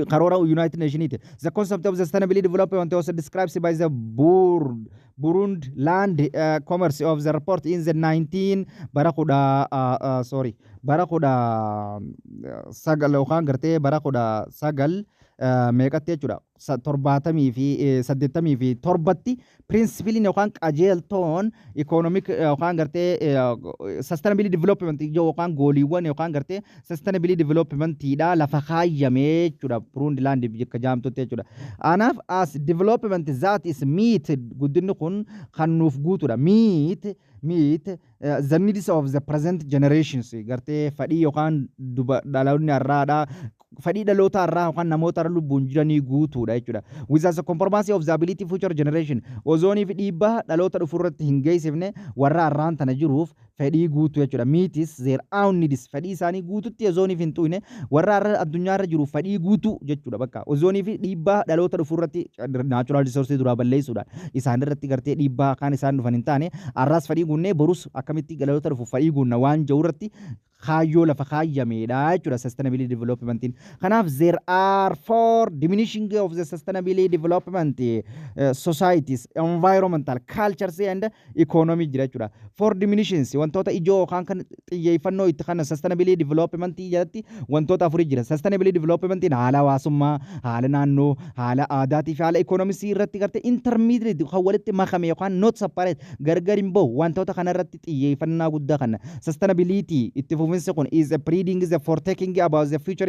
karoora United Nationiiti. The concept of sustainability development was described by the Brundtland Commission of the report in the 19 bara kudha sorry, bara 19 yookaan gartee bara 19 meeqatti jechuudha, 77tti principleiin yookaan qajeeltoon economic yookaan gartee sustainability development yookaan goaliiwwan yookaan gartee sustainability developmentiidha lafa kaayyamee jechuudha, Brundtland bakka jaamtutti jechuudha. Anaaf as development that is meet, guddinni kun kan nuuf guutudha, meet the needs of the present generations, gartee fedhii yookaan duba dhaloonni har'aadha, fedhii dhaloota har'aa yookaan namoota har'a lubbuun jiranii guutuudha. guutuudha jechuudha. With the compromise of the ability future generation, ozoonii fi dhiibbaa dhaloota dhufu irratti hin geessifne, warra har'aan tana jiruuf fedhii guutuu jechuudha. Meets their own needs, fedhii isaanii guututti ozooniif hin tuqne, warra har'a addunyaa irra jiruuf fedhii guutuu jechuudha. Bakka ozoonii fi dhiibbaa dhaloota dhufu irratti natural resource duraa balleessuudhaan isaan irratti gartee dhiibbaa kan isaan dhufan hin taane, har'aas fedhii guunnee borus akkamitti dhaloota dhufuuf fedhii guunna waan jiru irratti kaayyoo lafa kaayyameedha jechuudha sustainability developmentiin. Kanaaf there are four dimensions of the sustainability development: societies, environmental, cultures and economy jira jechuudha. Four dimensions, wantoota ijoo yookaan kan xiyyeeffannoo itti kana sustainability development jalatti wantoota afurii jira. Sustainability developmentiin haala hawaasummaa, haala naannoo, haala aadaatii fi haala economisii irratti gartee intermediate kan walitti makame yookaan not separate, gargar hin bahu, wantoota kana irratti xiyyeeffannaa guddaa kana. Sustainability itti fufinsi kun is a breeding the for taking about the future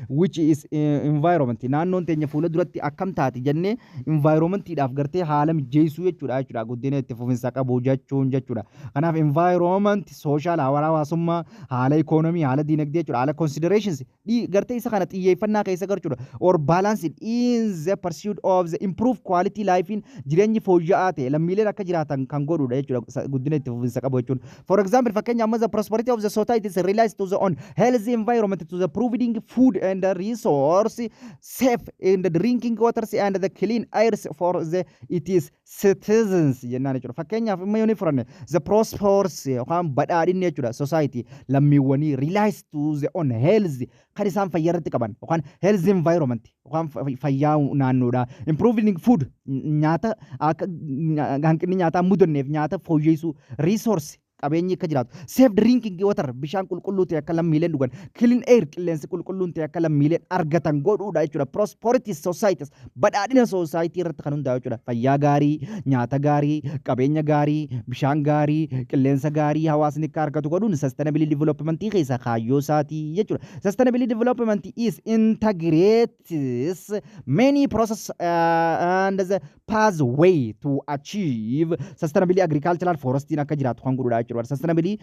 which is environment, naannoon teenya fuula duratti akkam taati jennee environmentiidhaaf gartee haala mijeessuu jechuudha guddina itti fufinsa qabu jechuun jechuudha. Kanaaf environment, social, haala hawaasummaa, haala economy, haala dinagdee jechuudha, haala considerations gartee isa kana xiyyeeffannaa keessa galchuudha or balance in the pursuit of the improved quality life in jireenyi fooyya'aa ta'e lammiileen akka jiraatan kan godhudha jechuudha guddina itti fufinsa qabu jechuun. For example, fakkeenya amma, the prosperity of the society is relies to the on healthy environment, to the providing food and the resource, safe in the drinking waters and the clean air for the it is citizens jennaan jechuudha. Fakkeenyaaf immoo yoo ni fudhanne, the prosperous yookaan badhaadhinni jechuudha society lammiiwwanii relies to the on health kan isaan fayyaa irratti qaban yookaan health environment yookaan fayyaa naannoodha. Improving food, nyaata, akka hanqinni nyaataa mudanneef nyaata fooyyessuu, resource, qabeenyi akka jiraatu, safe drinking water, bishaan qulqulluu ta'e akka lammiileen dhugan, clean air, qilleensi qulqulluun ta'e akka lammiileen argatan godhuudha jechuudha. Prosperity societies badhaadhina society irratti kan hundaa'u jechuudha. Fayyaa gaarii, nyaata gaarii, qabeenya gaarii, bishaan gaarii, qilleensa gaarii hawaasni akka argatu godhuun sustainability development keessa kaayyoo isaatii jechuudha. Sustainability development is integrates many process and the pathway to achieve sustainability agricultural forestiin akka jiraatu kan godhudha jechuudha. Sustainability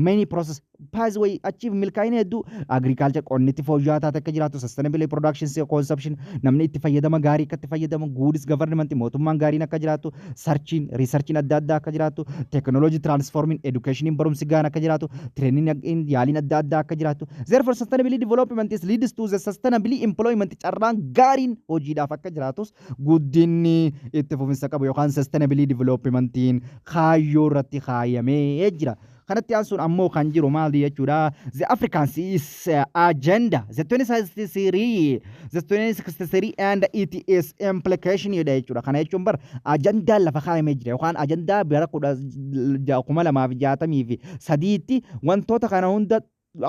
many process pathway achieve milkaa'ina hedduu agriculture qonni itti fooyya'aa taate akka jiraatu, sustainability production consumption namni itti fayyadama gaarii akka itti fayyadamu, good government mootummaan gaariin akka jiraatu, searchiin researchiin adda addaa akka jiraatu, technology transforming education barumsi gaan akka jiraatu, training yaaliin adda addaa akka jiraatu. Therefore, sustainability development is leads to the sustainability employment, carraan gaariin hojiidhaaf akka jiraatus guddinni itti fufinsa qabu yookaan sustainability developmentiin kaayyoo irratti kaayamee jira. Kanatti aansuun ammoo kan jiru maali jechuudha? The Africans is agenda, the 2063, the 2063 and it is implication jedha jechuudha. Kana jechuun bar ajandaa lafa kaayamee jira yookaan ajandaa bara 2063tti wantoota kana hunda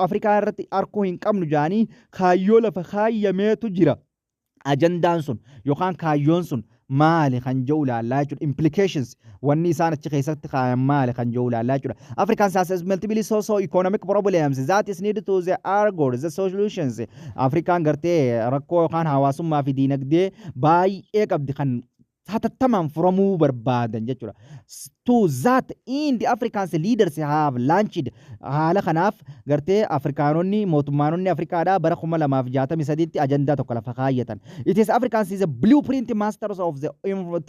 Afrikaa irratti arkuu hin qabnu jaanii kaayyoo lafa kaayyameetu jira. Ajandaan sun yookaan kaayyoon sun maali kan jedhu ilaallaa jechuudha. Implications wanni isaan achi keessatti kaayan maali kan jedhu ilaallaa jechuudha. African has multiple socio economic problems that is needed to the argo the solutions. Afrikaan gartee rakkoo yookaan hawaasummaa fi diinagdee baay'ee qabdi kan hatattamaan furamuu barbaadan jechuudha. To that end, the Africans leaders have launched, haala kanaaf gartee Afrikaanonni mootummaanonni Afrikaadhaa bara 2063tti ajandaa tokko lafa kaayyatan. It is Africans is a blueprint masters of the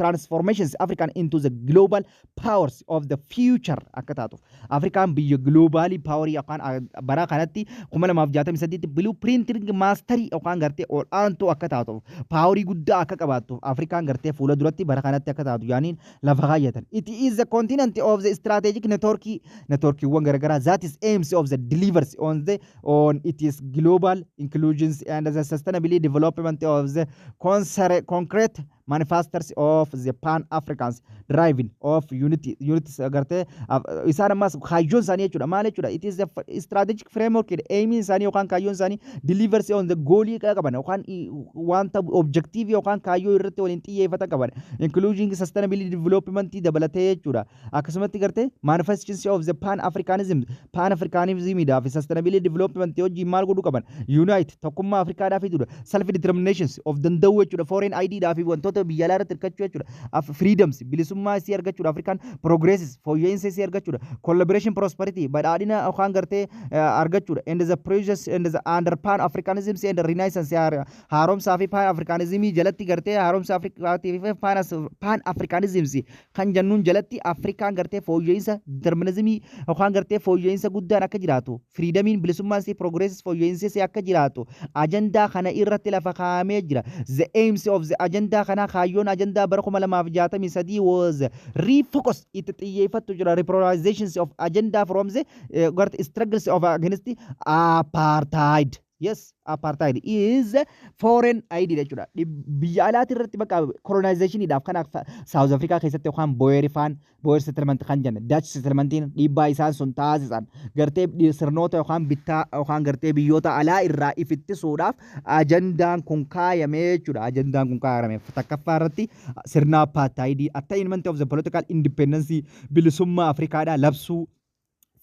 transformations African into the global powers of the future akka taatuuf. Afrikaan biyya global powerii yookaan bara kanatti 2063tti blueprinting masterii yookaan gartee ol aantuu akka taatuuf, powerii guddaa akka qabaattuuf, Afrikaan gartee fuula duratti bara kanatti akka taatu yaaniin lafa kaayyatan. It is the continent of the strategic network, networkiiwwan garaagaraa that is aims of the delivers on it is global inclusions and the sustainability development of the concrete manifestors of the pan Africans driving of unity gartee isaan ammas kaayyoon isaanii jechuudha. Maal jechuudha? It is the strategic framework, aiming isaanii yookaan kaayyoon isaanii delivers on the goalii qaban yookaan wanta objective yookaan kaayyoo irratti waliin xiyyeeffatan qaban, including sustainability development dabalatee jechuudha. Akkasumatti gartee manifestations of the pan Africanism, pan Africanism fi sustainability development wajjin maal godhuu qaban? Unite, tokkummaa Afrikaadhaa fiduudha, self determinations of danda'uu jechuudha, foreign ID dhaa fi wantoota Dhaabbata biyya alaa irratti hirkachuu jechuudha. Freedoms, bilisummaa isii argachuudha. Afrikaan progresses, fooyya'insa isii argachuudha. Collaboration, prosperity, badhaadhina yookaan gartee argachuudha. And the precious and the under Pan Africanism and Renaissance, haaromsaa fi Pan Africanismii jalatti, gartee haaromsa Afrikaatii fi Pan Africanism kan jennuun jalatti Afrikaan gartee fooyya'insa determinismii yookaan gartee fooyya'insa guddaan akka jiraatu, freedomiin, bilisummaan isii, progresses, fooyya'insi isii akka jiraatu ajandaa kana irratti lafa kaa'amee jira. The aims of the agenda kana, kaayyoon ajandaa bara 2063 was refocus, itti xiyyeeffattu jira, reprioritizations of agenda from the garte struggles of against apartheid. Yes, apartheid is foreign aid jechuudha. Biyya alaati irratti bakka colonizationiidhaaf kan South Africa keessatti yookaan Boer faan, Boer settlement kan jenna, Dutch settlementiin dhiibbaa isaan sun taasisan gartee sirnoota yookaan bittaa yookaan gartee biyyoota alaa irraa if ittisuudhaaf ajandaan kun kaayame jechuudha. Ajandaan kun kaayame takkaffaa irratti sirna apartheid, attainment of the political independence, bilisummaa Afrikaadhaa labsuu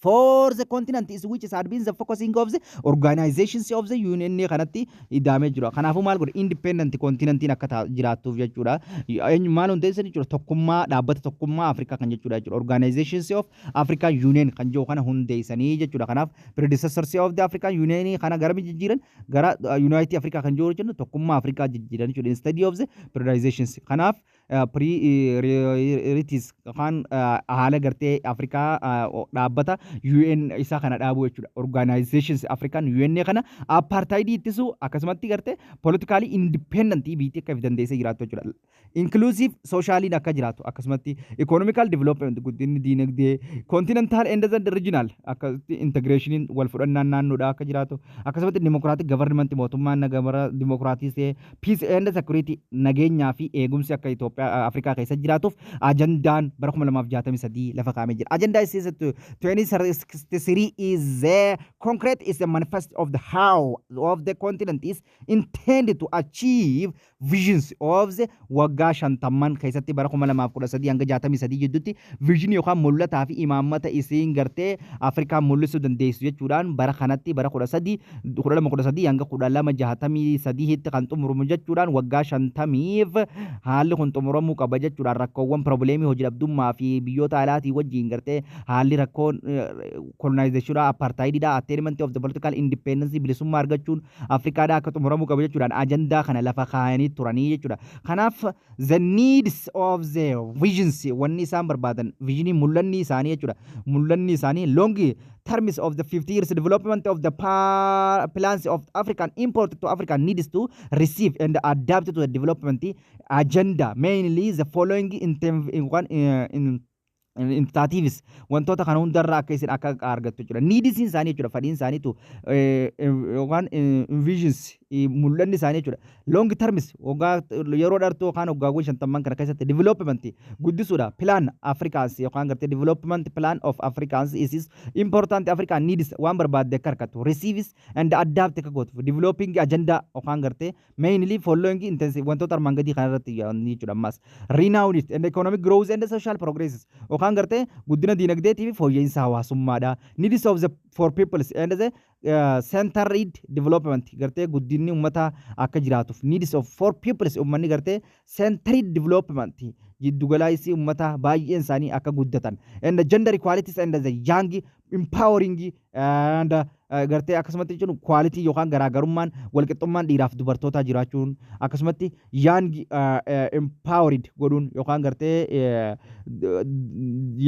for the continent is which has been the focusing of the organizations of the union kanatti iddaamee jira. Kanaafuu maal godhe? Independent continentiin akka jiraattuuf jechuudha. Eenyu maal hundeessan jechuudha? Tokkummaa, dhaabbata tokkummaa Afrikaa kan jechuudha. Organizations of African Union kan jiru kana hundeessanii jechuudha. Kanaaf predecessors of the African Union kana gara jijjiiran, gara United Africa kan jiru jechuudha. Tokkummaa Afrikaa jijjiiran jechuudha. Instead of the prioritizations. Kanaaf priorities yookaan haala gartee Afrikaa dhaabbata UN isaa kana dhaabuu jechuudha. Organizations African UN kana apartheid ittisuu, akkasumatti gartee politically independent biyyi akka of dandeessee jiraattu jechuudha. Inclusive socialiin akka jiraatu, akkasumatti economical development, guddinni diinagdee, continental and the regional akkasitti integrationiin, wal fudhannaan naannoodhaa akka jiraatu, akkasumatti democratic government, mootummaan nagara dimokiraatii ta'e, peace and security, nageenyaa fi eegumsi akka Itoophiyaa Afrikaa keessa jiraatuuf ajandaan bara 2063 lafa kaa'amee jira. Ajandaa is 2063 is the concrete is the manifest of the how of the continent is intended to achieve visions of the waggaa 50n keessatti bara 2013 hanga 63 jidduutti visionii yookaan mul'ataa fi imaammata isiin gartee Afrikaan mul'isuu dandeessu jechuudhaan bara kanatti bara 13 1213 hanga 1263tti kan xumuramu jechuudhaan, waggaa 50f haalli kun xumuramuu qaba jechuudhaan, rakkoowwan problemii hojii dhabdummaa fi biyyoota alaatii wajjin gartee haalli rakkoon colonization, apartheididha, attainment of the political independence, bilisummaa argachuun Afrikaadhaa akka xumuramuu qaba jechuudhaan ajandaa kana lafa kaayanii turanii jechuudha. Kanaaf the needs of the visions, wanni isaan barbaadan, visionii, mul'anni isaanii jechuudha. Mul'anni isaanii long terms of the 50 years development of the plans of African import to African needs to receive and adapt to the development agenda, mainly the following in, one, in initiatives, wantoota kana hundarraa akka isin akka argattu jechuudha. Needsiin isaanii jechuudha. Fedhiin isaaniitu yookaan visions, mul'anni isaanii jechuudha. Long terms, waggaa yeroo dheertuu yookaan waggaawwan 50n kana keessatti development guddisuudha. Plan Africans yookaan gartee development plan of Africans is important African needs, waan barbaadde akka argattu, receives and adapt akka gootu, developing agenda yookaan gartee mainly following intensive wantoota armaan gadii kana irratti jechuudha ammas. Renowned and economic growth and social progress yookaan gartee guddina diinagdeetii fi fooyya'insa hawaasummaadha. Needs of the for peoples and the centered development, gartee guddinni uummataa akka jiraatuuf, needs of for peoples, uummanni gartee centered development, jiddugalaa isii uummataa baay'een isaanii akka guddatan, and the gender equalities and the young empowering and gartee akkasumatti jechuun quality yookaan garaagarummaan walqixxummaan dhiiraaf dubartootaa jiraachuun, akkasumatti young empowered godhuun yookaan gartee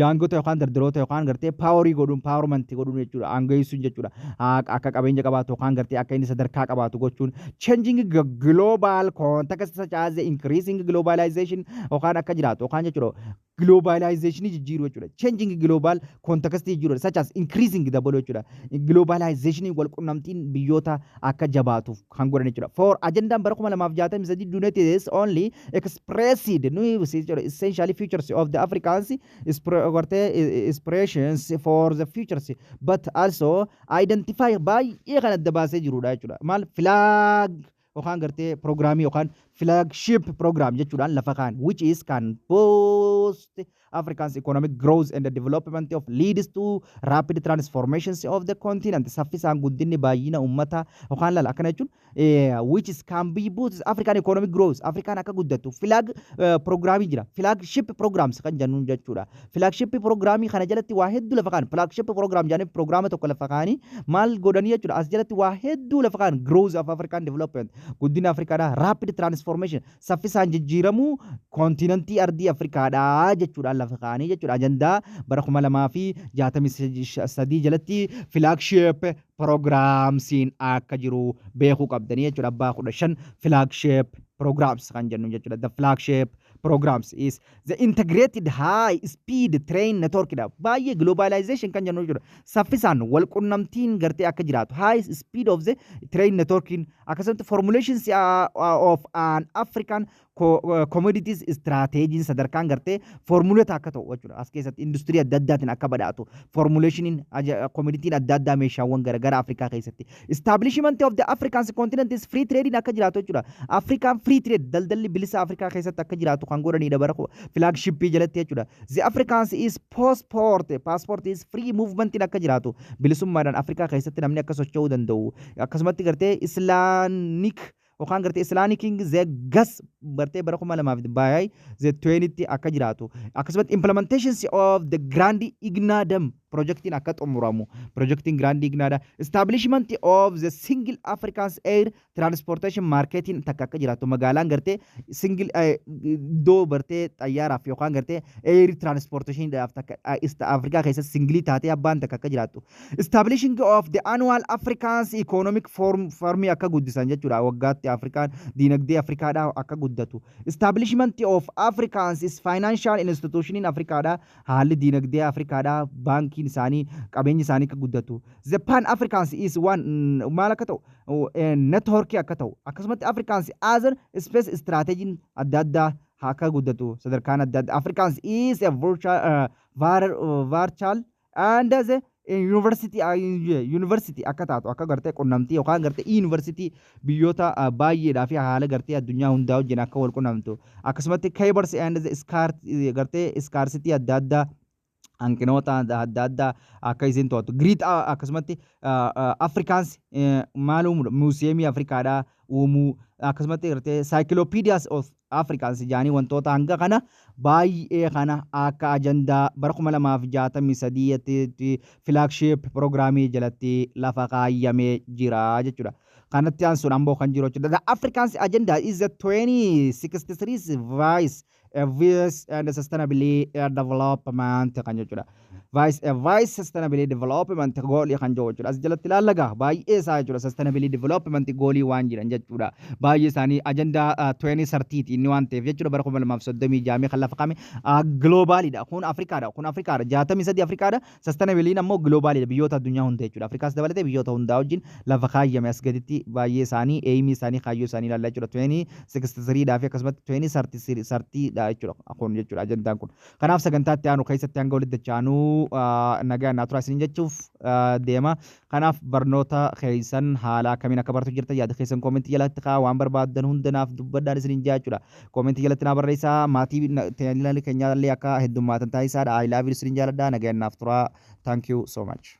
youngota yookaan dardaroota yookaan gartee powerii godhuun, empowerment godhuun jechuudha, aangeessuun jechuudha, akka qabeenya qabaatu yookaan gartee akka inni sadarkaa qabaatu gochuun, changing global context such as the increasing globalization yookaan akka jiraatu yookaan jechuudha, globalization jijjiiruu jechuudha, changing global context jijjiiruu such as increasing dabaluu jechuudha, globalization wal qunnamtiin biyyoota akka jabaatuuf kan godhan jechuudha. For agendaan bara 2063 do not is only expressed nu jechuudha essentially futures of the Africans gartee inspirations for the futures but also identify baay'ee kan adda baasee jirudha jechuudha. Maal flag yookaan gartee programii yookaan flagship program jechuudhaan lafa kaan which is can both Boost Africa's economic growth and the development of leads to rapid transformations of the continent. Saffisaan guddinni baay'ina ummata yookaan lala akkana jechuun, which is can be boost African economic growth, Afrikaan akka guddatu flag programii jira, flagship programs kan jennuun jechuudha. Flagship programii kana jalatti waa hedduu lafa kaan, flagship program jedhanii programma tokko lafa kaanii maal godhanii jechuudha. As jalatti waa hedduu lafa kaan, growth of African development, guddina Afrikaadhaa, rapid transformation, saffisaan jijjiiramuu kontinentii ardii Afrikaadhaa jechuudhaan lafa kaanii jechuudha. Ajandaa bara 2063 jalatti flagship programsiin akka jiru beekuu qabdanii jechuudha. Abbaa 15 flagship programs kan jennu jechuudha. The flagship programs is the integrated high speed train network dha. Baay'ee globalization kan jennu jechuudha. Saffisaan wal qunnamtiin gartee akka jiraatu high speed of the train networking, akkasumatti formulations of an African commodities strategy, sadarkaan gartee formulate akka ta'u jechuudha. As keessatti industirii adda addaatiin akka badhaatu formulationiin commoditiin adda addaa, meeshaawwan garaagaraa Afrikaa keessatti. Establishment of the African continent is free trading akka jiraatu jechuudha. African free trade, daldalli bilisa Afrikaa keessatti akka jiraatu kan godhanidha bara flagshipii jalatti jechuudha. The Africans is passport is free movement akka jiraatu, bilisummaadhaan Afrikaa keessatti namni akka socho'uu danda'u, akkasumatti gartee Islamic yookaan gartee Islamic the gas gartee bara 2000 by the 20tti akka jiraatu, akkasumatti implementations of the Grand Igna Dam projectiin akka xumuramu, projectiin Grand Igna Dam, establishment of the single African air transportation marketing takka akka jiraatu, magaalaan gartee single iddoo gartee xayyaaraaf yookaan gartee air transportation dhaaf takka East Afrikaa keessatti single taatee abbaan takka akka jiraattu, establishing of the annual African economic forum akka guddisan jechuudha. Waggaatti Afrikaan diinagdee Afrikaadhaa akka guddatu, establishment of Africans is financial institution in Afrikaadhaa, haalli diinagdee Afrikaadhaa, baankiin isaanii, qabeenyi isaanii akka guddatu, the pan Africans is one maal akka ta'u, network akka ta'u, akkasumatti Africans other space strategy adda addaa akka guddatu, sadarkaan adda addaa Africans is a virtual and the university akka taatu, akka gartee qunnamtii yookaan gartee university biyyoota baay'eedhaa fi haala gartee addunyaa hundaa wajjin akka wal qunnamtu, akkasumatti cabers and the gartee scarcity adda addaa, hanqinoota adda addaa akka isin to'attu great, akkasumatti Afrikaans maal uumuudha, museumii Afrikaadhaa uumuu, akkasumatti gartee encyclopedias of Afrikaans jaanii wantoota hanga kana baay'ee kana akka ajandaa bara 2063tti flagship programii jalatti lafa kaayyamee jira jechuudha. Kanatti aansuun ammoo kan jiru jechuudha. The Africans agenda is the 2063 vice and sustainability development kan jechuudha. Vice sustainability development goalii kan jiru jechuudha. As jalatti ilaallagaa baay'ee isaa jechuudha. Sustainability development goalii waan jiran jechuudha. Baay'ee isaanii ajandaa 2030 inni waan ta'eef jechuudha, bara 2030 jaamee kan lafa kaame globalidha. Kun Afrikaadha. Kun Afrikaadha. 63 Afrikaadha. Sustainability ammoo globalidha. Biyyoota addunyaa hunda jechuudha. Afrikaas dabalatee biyyoota hundaa wajjin lafa kaayyame. As gaditti baay'ee isaanii aimii isaanii, kaayyoo isaanii ilaallaa jechuudha. 2063 dhaa fi akkasumatti 2030 dha jechuudha. Kun jechuudha ajandaan kun. Kanaaf sagantaa itti aanu keessatti hanga walitti dachaanuu nagaa naa turaa isiniin jechuuf deema. Kanaaf barnoota keessan haala akkamiin akka baratu jirtan yaada keessan commentii jalatti kaa'aa, waan barbaaddan hunda naaf dubbadhaan isiniin jaa jechuudha. Commentii jalatti naa barreessaa, maatii tajaajila keenyaa illee akka heddummaatan taasisaadha. I love you, isiniin jaaladha. Nagaa naaf turaa. Thank you so much.